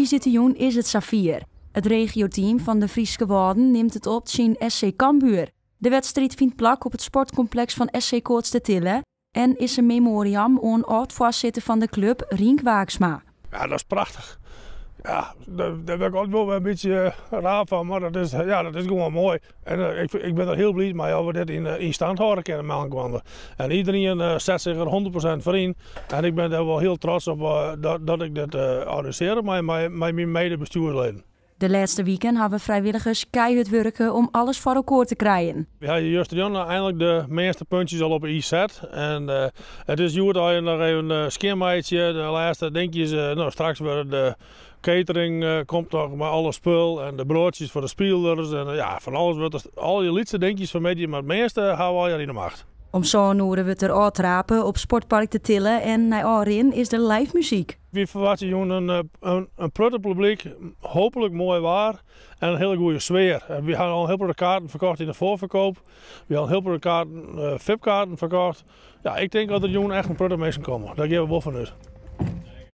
Tiisdeitejûn is it safier. It regioteam fan de Fryske Wâlden nimt it op tsjin SC Cambuur. De wedstriid fynt plak op it sportkompleks fan SC Koatstertille en is in memoriam oan âld-foarsitter fan de klup Rienk Waaksma. Ja, dat is prachtich. Ja, dêr wurd ik altyd wol in bytsje raar fan, mar dat is, ja, dat is gewoan moai. En ik, ik bin der hiel bliid mei dat we dit yn stand hâlde kinne mei elkoar. En iderien set sich der 100% foar yn. En ik bin dêr wol hiel trots op dat ik dit organisearje mei, mei myn medebestjoersleden. De lêste wiken hawwe frijwilligers keihurd wurke om alles foar elkoar te krijen. We hawwe justerjûn einlik de measte puntsjes al op de i set. En it is hjoed al noch even skjinmeitsje, de lêste dinkjes. No, straks wurde de catering komt noch mei alle spul en de broadsjes foar de spilers. En ja, fan alles wurdt der, al dy lytse dinkjes fan middei, mar it measte hawwe we allegear yn de macht. Om sân oere wurdt der ôftrape op Sportpark De Tille en nei ôfrin is der live muzyk. Wy ferwachtsje jûn in protte publyk, hooplik moai waar en in hiele goede sfear. Wy hawwe al in hiel protte kaarten ferkocht yn de foarferkoop. Wy hawwe in hiel protte kaarten, VIP-kaarten ferkocht. Ja, ik tink dat der jûn echt in protte minsken komme. Dêr gean we wol fan út.